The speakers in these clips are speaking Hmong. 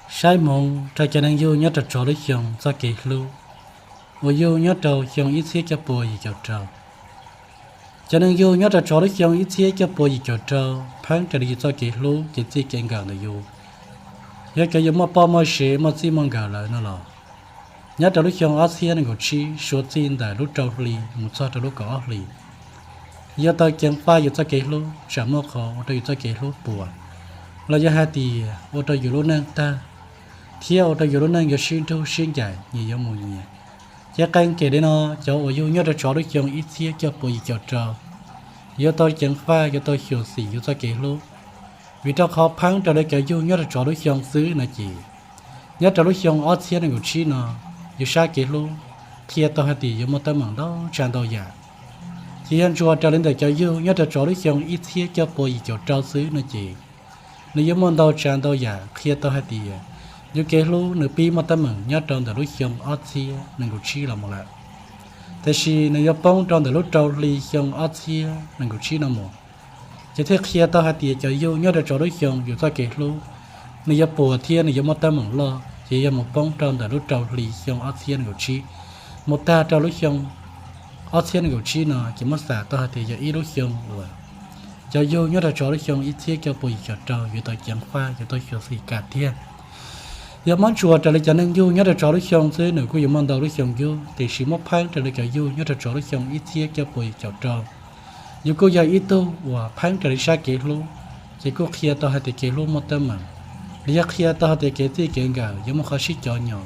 Saib hmoov rau cov neeg yug nyob rau tsov lub xyoo txoj kev hlub uas yug nyob rau xyoo ib txhiab cuaj pua yim caum rau. Cov neeg yug nyob rau tsov lub xyoo ib txhiab cuaj pua yim caum rau pheeb raws li yus txoj kev hlub kev txij kev nkawm ntawm yus. Yog cov yus muaj poj muaj sev muaj txij muaj nkawm lawm no los, nyob rau lub xyoo ob txhiab nees nkaum tsib suav txij ntawm lub rau hli mus txog rau lub kaum ob hlis, yuav tau ceev faj yus txoj kev hlub tsam muaj qhov ua rau yus txoj kev hlub puas, los yog hais tias ua rau yus lub neej tag, thiab ua rau yus lub neej yuav sib nrug sib ncaim nyias yuav mus nyias. Ces qee kem li no, cov uas yug nyob rau tsov lub xyoo ib txhiab cuaj pua yim caum rau yuav tau ceev faj yuav tau xyuam xim yus txoj kev hlub. Vim rau qhov pheeb raws li cov yug nyob rau tsov lub xyoo xwb no ces, nyob rau lub xyoo ob txhiab nees nkaum tsib no, yus sab kev hlub qhia tau hais tias yuav muaj teeb meem ntau tsav ntau yam. Ces yog ntsuas raws li ntawm cov yug nyob rau tsov lub xyoo ib txhiab cuaj pua yim caum rau xwb no ces, nws yuav muaj ntau tsav ntau yam qhia tau hais tias yus kev hlub nws pib muaj teeb meem nyob rau ntawm lub xyoo ob txhiab nees nkaum tsib los mus lawm, tiam sis nws yuav poob rau ntawm lub rau hli xyoo ob txhiab nees nkaum tsib no mus. Ces thiaj qhia tau hais tias cov yug nyob rau tsov lub xyoo yus txoj kev hlub, nws yuav puas thiab nws yuav muaj teeb meem loj ces yog mus poob rau ntawm lub rau hli xyoo ob txhiab nees nkaum tsib, mus tag rau lub xyoo ob txhiab nees nkaum tsib no ces muab xam tau hais tias yog ib lub xyoo uas cov yug nyob rau tsov lub xyoo ib txhiab cuaj pua yim caum rau yuav tau ceev faj yuav tau xyuam xim kam tiag. Yog muab ntsuas raws li cov neeg yug nyob rau tsov lub xyoo xwb nws kuj yuav muaj ntau lub xyoo yug, tiam sis muab pheeb raws li cov yug nyob rau tsov lub xyoo ib txhiab cuaj pua yim caum rau, yus kuj yog ib tug uas pheeb raws li sab kev hlub, ces kuj qhia tau hais tias kev hlub muaj teeb meem, los yog qhia tau hais tias kev txij kev nkawm yuav muaj qhov sib cov nyom,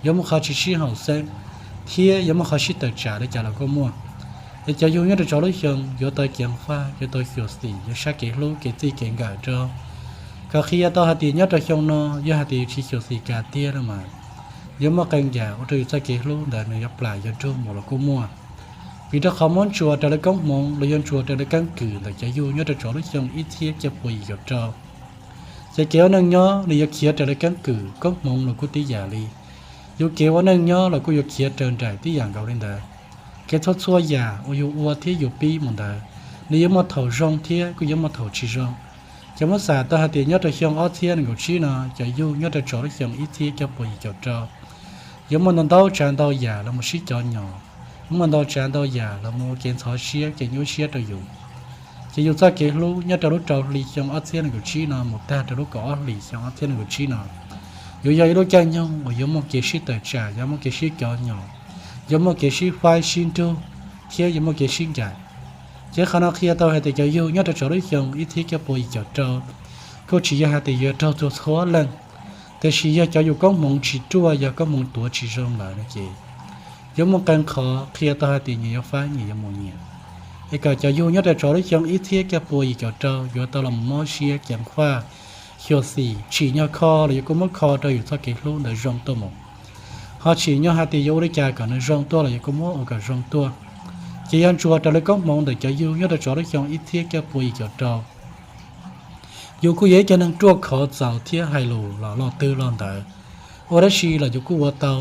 yuav muaj qhov tsis sib haum xeeb, thiab yuav muaj qhov sib tawm tsam li cas los kuj muaj. Es cov yug nyob rau tsov lub xyoo yuav tau ceev faj yuav tau xyuam xim yus sab kev hlub kev txij kev nkawm rau, kom qhia tau hais tias nyob rau xyoo no yog hais tias yus tsis xyuam xim kam tiag no mas, yuav muaj qee yam ua rau yus txoj kev hlub ntawd nws yuav plam yuav nrug mus los kuj muaj. Vim rau qhov muab ntsuas raws li koob hmoov los yog ntsuas raws li keeb kwm ntawm cov yug nyob rau tsov lub xyoo ib txhiab cuaj pua yim caum rau, ces kev ua neej nyob nws yuav khiav raws li keeb kwm, koob hmoov los kuj tib yam li. Yus kev ua neej nyob los kuj yuav khiav raws nraim tib yam nkaus li ntawd. Kev txhua txhua yam uas yus ua thiab yus pib mus ntawd, nws yuav muaj thaum zoo thiab kuj yuav muaj thaum tsis zoo. Ces muab xam tau hais tias nyob rau xyoo ob txhiab nees nkaum tsib no cov yug nyob rau tsov lub xyoo ib txhiab cuaj pua yim caum rau yuav muaj ntau ntau tsav ntau yam los mus sib cov nyom, muaj ntau tsav ntau yam los mus ua kev ntxhov siab kev nyuaj siab rau yus. Ces yus txoj kev hlub nyob rau lub rau hli xyoo ob txhiab nees nkaum tsib no mus tag rau lub kaum ob hlis xyoo ob txhiab nees nkaum tsib no, yuav yog ib lub caij nyoog uas yuav muaj kev sib tawm tsam, yuav muaj kev sib cov nyom, yuav muaj kev sib faib sib nrug, thiab yuav muaj kev sib ncaim. Ces qhov no qhia tau hais tias cov yug nyob rau tsov lub xyoo ib txhiab cuaj pua yim caum rau kuj tsis yog hais tias yuav raug txhua txhua leej, tiam sis yog cov yus koob hmoov tsis ruaj, yog koob hmoov tuav tsis zoo lawm no ces, yuav muaj qee qhov qhia tau hais tias nyias yuav faib nyias yuav mus nyias. Es kom cov yug nyob rau tsov lub xyoo ib txhiab cuaj pua yim caum rau yuav tau los mob siab ceev faj, xyuam xim, tsim nyog kho los yuav kuj muab kho rau yus txoj kev hlub ntawd zoo tuaj mus. Ho tsim nyog hais tias yuav ua li cas kom nws zoo tuaj los yuav kuj muab ua kom zoo tuaj. Ces yog ntsuas raws li koob hmoov ntawm cov yug nyob rau tsov lub xyoo ib txhiab cuaj pua yim caum rau, yus kuj yog ib cov neeg ruaj khov txaus thiab hais lus los lo twg lo ntawd, ua dab tsi los yus kuj ua tau.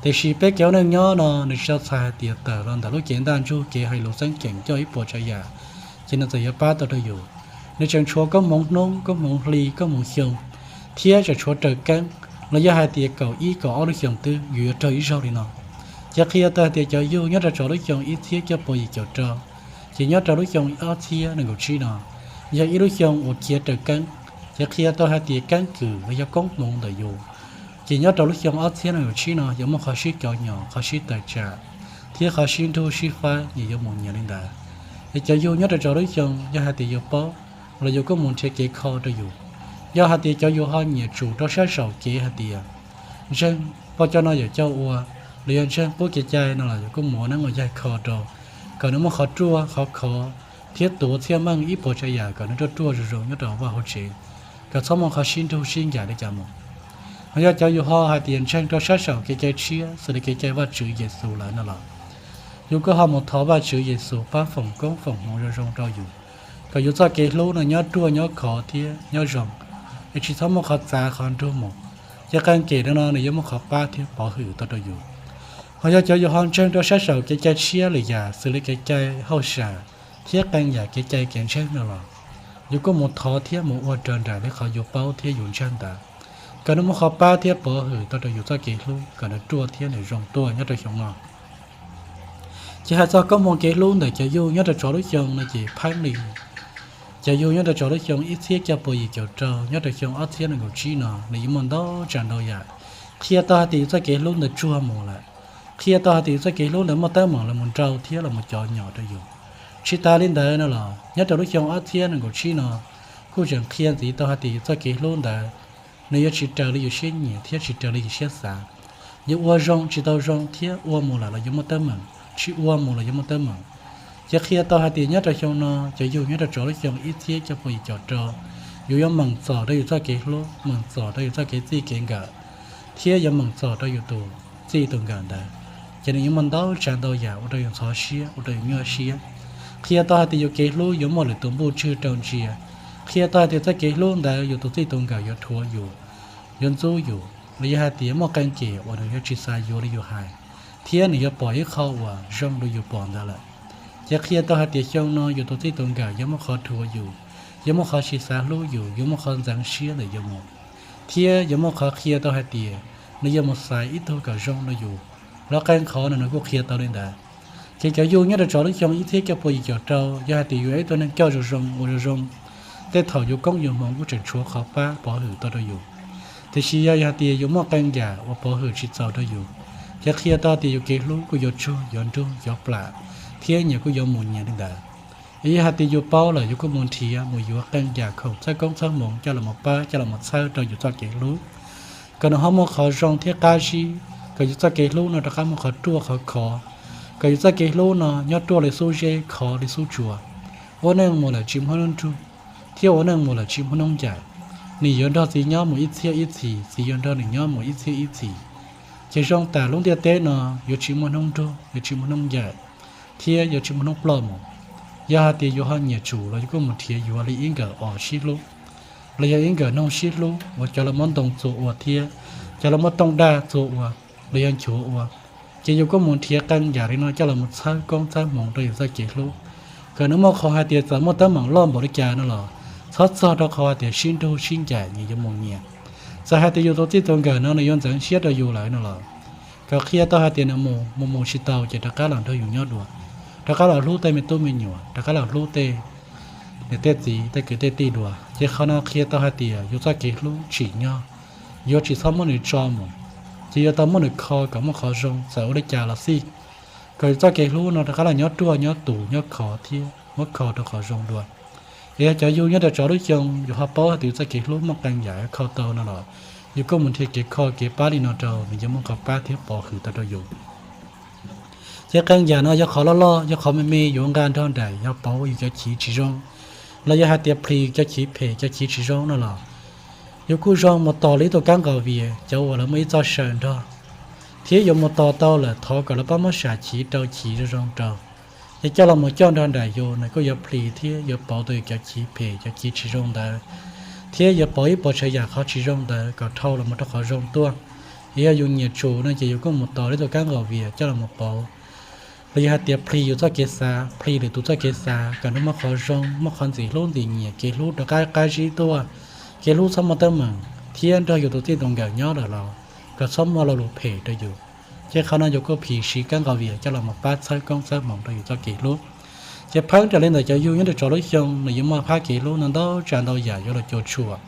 Tiam sis peb kev ua neej nyob no nws tsis tau txhais hais tias tawm los ntawm lub cev ntaj ntsug kev hais lus xeeb ceem coj ib puas tsav yam, ces nws txawm yuav pab tau rau yus. Nws tseem tshuav koob hmoov hnub, koob hmoov hli, koob hmoov xyoo, thiab tseem tshuav raws keeb, los yog hais tias kaum ib kaum ob lub xyoo twg yus yuav raug ib zaug li no. Ces qhia tau hais tias cov yug nyob rau tsov lub xyoo ib txhiab cuaj pua yim caum rau, ces nyob rau lub xyoo ob txhiab nees nkaum tsib no, yog ib lub xyoo uas khiav raws keeb, ces qhia tau hais tias keeb kwm los yog koob hmoov ntawm yus, ces nyob rau lub xyoo ob txhiab nees nkaum tsib no yuav muaj qhov sib cov nyom, qhov sib tawm tsam, thiab qhov sib nrug sib faib nyias yuav mus nyias li ntawd. Es cov yug nyob rau tsov lub xyoo yog hais tias yus paub los yus kuj mus nrhiav kev kho rau yus. Yog hais tias cov yus ho nyiam tsum rau sab saum kev hais tias ntseeg poj coj noj yawm coj ua, los yog ntseeg pub kev cai no los yus kuj mus ua neeb ua yaig kho rau, kom nws muaj qhov ruaj qhov khov, thiab tuav txhiaj meej ib puas tsav yam kom nws ruaj ruaj zoo zoo nyob rau hauv vaj hauv tsev, kom txhob muaj qhov sib nrug sib ncaim li cas mus. Ho yog cov yus ho hais tias ntseeg rau sab saum kev cai tshiab xws li kev cai Vajtswv Yexus lawm no los, yus kuj ho mus thov Vajtswv Yexus pab foom koob foom hmoov zoo zoo rau yus, kom yus txoj kev hlub no nyob ruaj nyob khov thiab nyob zoo, es tsis txhob muaj qhov txav qhov nrug mus. Ces qee kem no nws yuav muaj qhov pab thiab pov hwm tau rau yus. Ho yog cov yus ho ntseeg rau sab saum kev cai tshiab lwm yam xws li kev cai hauj sam thiab qee yam kev cai kev ntseeg no los, yus kuj mus thov thiab mus ua raws nraim li qhov yus paub thiab yus ntseeg ntawd. kom nws muaj qhov pab thiab pov hwm tau rau yus txoj kev hlub kom nws ruaj thiab nws zoo tuaj nyob rau xyoo no. Ces hais txog koob hmoov kev hlub ntawm cov yug nyob rau tsov lub xyoo no ces pheeb li cov yug nyob rau tsov lub xyoo ib txhiab cuaj pua yim caum rau nyob rau xyoo ob txhiab nees nkaum tsib no nws yuav muaj ntau tsav ntau yam qhia tau hais tias yus txoj kev hlub ntawd tsuag mus lawm, qhia tau hais tias yus txoj kev hlub ntawd muaj teeb meem los mus nrau thiab los mus cov nyom rau yus. Tsis tas li ntawd no los nyob rau lub xyoo ob txhiab nees nkaum tsib no kuj tseem qhia ntxiv tau hais tias yus txoj kev hlub ntawd nws yuav tsis raws li yus siab nyiam thiab tsis raws li yus siab xav. Yus ua zoo tsis tau zoo thiab ua mus lawm los yuav muaj teeb meem, tsis ua mus los yuav muaj teeb meem. Ces qhia tau hais tias nyob rau xyoo no cov yug nyob rau tsov lub xyoo ib txhiab cuaj pua yim caum rau, yus yuav meem txom rau yus txoj kev hlub, meem txom rau yus txoj kev txij kev nkawm, thiab yuav meem txom rau yus tus txij tus nkawm ntawd, ces nws yuav muaj ntau tsav ntau yam ua rau yus ntxhov siab, ua rau yus nyuaj siab. Qhia tau hais tias yus kev hlub yuav muaj lwm tus npuj tswg rau ntsia, qhia tau hais tias txoj kev hlub ntawd yus tus txij tus nkawm yuav dhuav yus, yuav ntxub yus, los yog hais tias muaj qee kem uas nws yuav tsis xav yuav li yus hais, thiab nws yuav pom ib qho uas zoo li yus pom ntawd lawm. Ces qhia tau hais tias xyoo no yus tus txij tus nkawm yuav muaj qhov dhuav yus, yuav muaj qhov tsis xav hlub yus, yuav muaj qhov ntxeev siab ntawm yus mus, thiab yuav muaj qhov qhia tau hais tias nws yuav mus xaiv ib tug kom zoo rau yus, los qee qhov no nws kuj qhia tau li ntawd. Ces cov yug nyob rau tsov lub xyoo ib txhiab cuaj pua yim caum rau yog hais tias yus yog ib tug neeg coj zoo zoo ua zoo zoo, tej thaum yus koob yus hmoov kuj tseem tshuav qhov pab pov hwm tau rau yus. Tiam sis yog hais tias yus muaj qee yam uas pov hwm tsis txaus rau yus, ces qhia tau tias yus kev hlub kuj yuav tsuag yuav nrug yuav plam, thiab nyias kuj yuav mus nyias li ntawd. Es yog hais tias yus paub lawm yus kuj mus nrhiav mus yuav qee yam khoom txhawb koob txhawb hmoov coj los mus pab coj los mus txhawb rau yus txoj kev hlub, kom nws ho muaj qhov zoo thiab qab zib, kom yus txoj kev hlub no rov qab muaj qhov ruaj qhov khov, kom yus txoj kev hlub no nyob ruaj li xub zeb khov li xub tsua, ua neej mus lawm tsis muaj hnub nrug, thiab ua neej mus lawm tsis muaj hnub ncaim. Nim yuav nrog txiv nyob mus ib txhiab ib txhis, txiv yuav nrog nim nyob mus ib txhiab ib txhis, ces zoo tas lub ntiaj teb no yuav tsis muaj hnub nrug, yuav tsis muaj hnub ncaim, thiab yuav tsis muaj hnub ploj mus. Yog hais tias yus ho nyiam tsum los yus kuj mus nrhiav yuav li ib nkawm os sib hlub, los yog ib nkawm noog sib hlub uas cov lawv muab ntoo txuas ua thiab cov lawv muab tooj daj txuas ua, los yog nchuav ua, ces yus kuj mus nrhiav qee yam li no coj los mus txhawb koob txhawb hmoov rau yus txoj kev hlub, kom nws muaj qhov hais tias txawm muaj teeb meem loj npaum li cas no los txhob txog rau qhov hais tias sib nrug sib ncaim nyias yuav mus nyias. Txawm hais tias yus tus txij tus nkawm no nws yuav ntxeev siab rau yus lawm no los kom qhia tau hais tias nws mus mus mus tsis tau ces rov qab los nrog yus nyob dua, rov qab los hlub tej me tub me nyuam, rov qab los hlub tej niam tej txiv tej kwv tej tij dua. Ces qhov no qhia tau hais tias yus txoj kev hlub tsim nyog yuav tsis txhob muab nws tso mus, ces yuav tau muab nws kho kom muaj qhov zoo txawm ua li cas los xij, kom yus txoj kev hlub no rov qab los nyob ruaj nyob tus nyob khov thiab muab kho rau qhov zoo dua. Es yog cov yug nyob rau tsov lub xyoo yus ho paub hais tias yus txoj kev hlub muaj qee yam yuav kho tau no los yus kuj mus nrhiav kev kho kev pab li no rau nws yuav muaj qhov pab thiab pov hwm tau rau yus. Ces qee yam no yog qhov loj loj, yog qhov me me yus nqa nrog nraim yog pauv yus cov chiv tsis zoo, los yog hais tias plhis cov chiv phem cov chiv tsis zoo no los yus kuj zoo mus tos li ib tug kab nqos vias cov uas lawv muaj ib txoj saw nrog, thiab yuav mus tos tau lawm thov kom lawv pab muab sam chiv rau chiv zoo zoo rau, ces coj los mus coj nrog nraim yus nws kuj yuav plhis thiab yuav pauv tau yus cov chiv phem cov chiv tsis zoo ntawd, thiab yuav pauv ib puas tsav yam qhov tsis zoo ntawd kom dhau los mus rau qhov zoo tuaj. Yog yus nyiam tsum no ces yus kuj mus tos li tus kab nqos vias coj los mus pauv, los yog hais tias plhis yus txoj kev xav, plhis lwm tus txoj kev xav kom nws muaj qhov zoo muaj qhov ntxim hlub ntxim nyiam, kev hlub rov qab qab zib tuaj, kev hlub txhob muaj teeb meem, thiab nrog yus tus txij tus nkawm nyob lawm los kom txhob muaj lo lus phem rau yus. Ces qhov no yus kuj plhis siv kab nqos vias coj los mus pab txhawb koob txhawb hmoov rau yus txoj kev hlub. Ces pheeb raws li ntawm cov yug nyob rau tsov lub xyoo nws yuav muaj phab kev hlub no ntau tsav ntau yam yuav los cuam tshuam,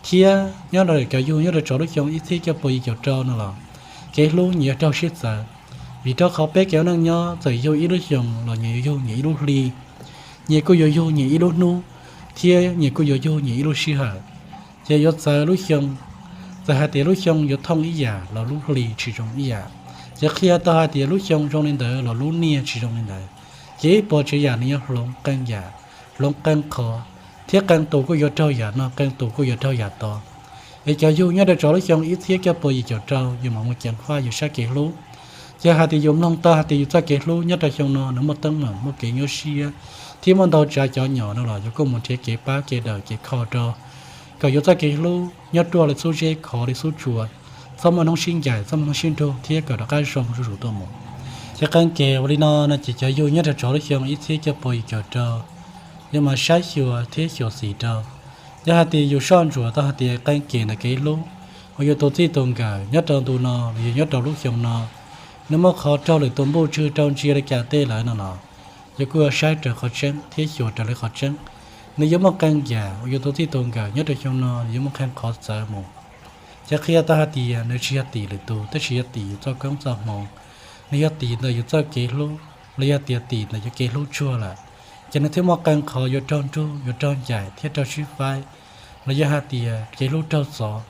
thiab nyob rau cov yug nyob rau tsov lub xyoo ib txhiab cuaj pua yim caum rau no los kev hlub nyias yuav raug sib txawv, vim rau qhov peb kev ua neej nyob txawm yug ib lub xyoo los nyias yuav yug nyias ib lub hli, nyias kuj yuav yug nyias ib lub hnub, thiab nyias kuj yuav yug nyias ib lub sij hawm. Ces yuav txawv lub xyoo, txawm hais tias lub xyoo yuav thooj ib yam los lub hli tsis zoo ib yam. Ces qhia tau hais tias lub xyoo zoo li ntawd los lub niaj tsis zoo li ntawd. Ces ib puas tsav yam nws yuav hloov qee yam, hloov qee qhov, thiab qee tus kuj yuav raug yam no qee tus kuj yuav raug yam tod. Es cov yug nyob rau tsov lub xyoo ib txhiab cuaj pua yim caum rau yus mam mus ceev faj yus sab kev hlub. Yog hais tias yus mloog tau hais tias yus txoj kev hlub nyob rau xyoo no nws muaj teeb meem muaj kev nyuaj siab, thiab muaj ntau tsav cov nyom no los yus kuj mus nrhiav kev pab kev daws kev kho rau, kom yus txoj kev hlub nyob ruaj li xub zeb khov li xub tsua, txhob muaj hnub sib ncaim txhob muaj hnub sib nrug thiab kom rov qab zoo zuj zus tuaj mus. Ces qee kem ua li no no ces cov yug nyob rau tsov lub xyoo ib txhiab cuaj pua yim caum rau yuav mas saib xyuas thiab xyuam xim rau. Yog hais tias yus soj ntsuam tau hais tias qee kem ntawm kev hlub uas yus tus txij tus nkawm nyob rau ntu no los yog nyob rau lub xyoo no, nws muaj qhov raug lwm tus npuj tswv rau ntsia li cas tej lawm no los, yus kuj yuav saib raws qhov tseeb thiab xyuas raws li qhov tseeb. Nws yuav muaj qee yam uas yus tus txij tus nkawm nyob rau xyoo no yuav muaj qee qhov txawv mus. Ces qhia tau hais tias nws tsis yog tim lwm tus, tab sis yog tim yus txoj koob txoj hmoov. Nws yog tim ntawm yus txoj kev hlub, los yog tias tim ntawm yus kev hlub tsuag lawm, ces nws thiaj muaj qee qhov yuav raug nrug, yuav raug ncaim thiab raug sib faib, los yog hais tias kev hlub raug txov.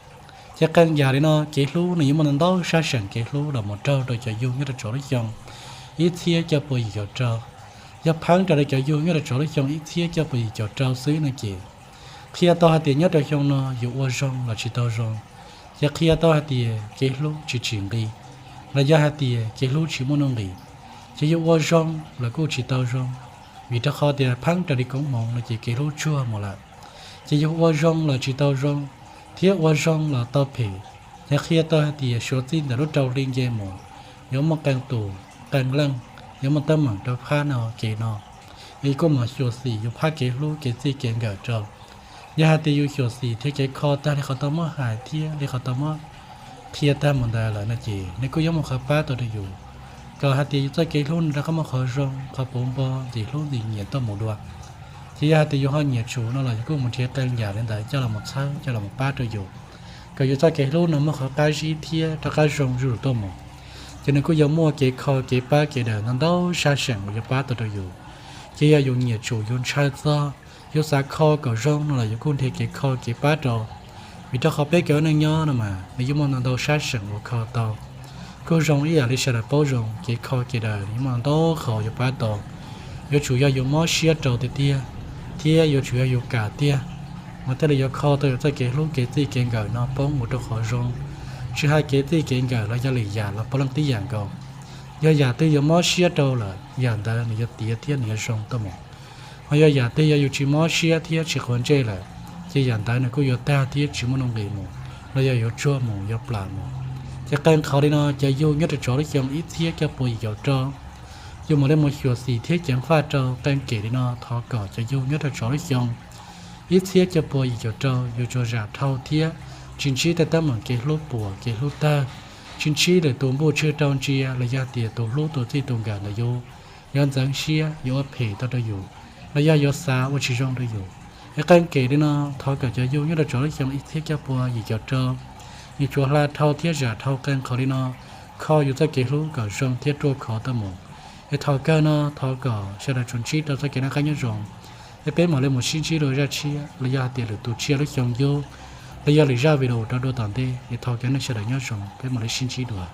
Ces qee yam li no, kev hlub nws yuav muaj ntau sab seem kev hlub los mus raug rau cov yug nyob rau tsov lub xyoo ib txhiab cuaj pua yim caum rau. Yog pheeb raws li cov yug nyob rau tsov lub xyoo ib txhiab cuaj pua yim caum rau xwb no ces, qhia tau hais tias nyob rau xyoo no yus ua zoo los tsis tau zoo, ces qhia tau hais tias kev hlub tsis tsim nqi, los yog hais tias kev hlub tsis muaj nuj nqis. Ces yus ua zoo los kuj tsis tau zoo, vim rau qhov tias pheeb raws li koob hmoov no ces kev hlub tsuag mus lawm. Ces yus ua zoo los tsis tau zoo, thiab ua zoo los tau phem. Ces qhia tau hais tias suav txij ntawm lub rau hli nce mus, yuav muaj qee tus, qee leej, yuav muaj teeb meem rau phab no kev no. Es kuj mam xyuam xim yus phab kev hlub kev txij kev nkawm rau. Yog hais tias yus xyuam xim thiab kev kho tag li qhov tau muab hais thiab li qhov tau muab qhia tag mus ntawd lawm no ces nws kuj yuav muaj qhov pab tau rau yus, kom hais tias yus txoj kev hlub nws rov qab muaj qhov zoo, qhov puv npo, ntxim hlub ntxim nyiam tuaj mus dua. Ces yog hais tias yus ho nyiam tsum no los yus kuj mus nrhiav qee yam li ntawd coj los mus txhawb, coj los mus pab rau yus, kom yus txoj kev hlub no muaj qhov qab zib thiab rov qab zoo zuj zus tuaj mus. Ces nws kuj yuav muaj kev kho kev pab kev daws ntau ntau sab seem uas yuav pab tau rau yus. Ces yog yus nyiam tsum, yus ntshaw txog, yus xav kho kom zoo no los yus kuj nrhiav kev kho kev pab rau. Vim rau qhov peb cov neej nyob no mas nws yeej muaj ntau ntau sab seem uas kho tau. Kuj zoo ib yam li sawv daws paub zoo, kev kho kev daws yeej muaj ntau qhov yuav pab tau. Yuav tsum yog yus mob siab rau tiag tiag, thiab yuav tsum yog yus kam tiag, mas thiaj li yuav kho tau yus txoj kev hlub kev txij kev nkawm no poob mus rau qhov zoo. Tsis hais kev txij kev nkawm los yog lwm yam los puav leej tib yam nkaus. Yog yam twg yus mob siab rau lawm, yam ntawd nws yuav tiav thiab nws yuav zoo tuaj mus. Ho yog yam twg yog yus tsis mob siab thiab tsis quav ntsej lawm, ces yam ntawd nws kuj yuav tag thiab tsis muaj nuj nqis mus, los yog yuav tsuag mus, yuav plam mus. Ces qee qhov li no cov yug nyob rau tsov lub xyoo ib txhiab cuaj pua yim caum rau, yus mam li mus xyuam xim thiab ceev faj rau. Qee kem li no thov kom cov yug nyob rau tsov lub xyoo ib txhiab cuaj pua yim caum rau yus tsuas zam dhau thiab tsis ntsib tej teeb meem kev hlub puas kev hlub tawg, tsis ntsib lwm tus npuj tswv rau ntsia los yog tias tus hlub tus txij tus nkawm ntawm yus yuav ntxeev siab, yuav ua phem tau rau yus, los yog yuav xav ua tsis zoo rau yus. Es qee kem li no thov kom cov yug nyob rau tsov lub xyoo ib txhiab cuaj pua yim caum rau, yus tsuas hla dhau thiab zam dhau qee qhov li no, kho yus txoj kev hlub kom zoo thiab ruaj khov tuaj mus. Es thaum kawg no thov kom sawv daws tsuas ntsib rau txoj kev noj qab nyob zoo, es peb mam li mus sib ntsib dua zaj tshiab los yog hais tias lwm tus tshiab lub xyoo yug, los yog lwm zaj video rau dua tom ntej. Es thov kom nej sawv daws nyob zoo, peb mam li sib ntsib dua.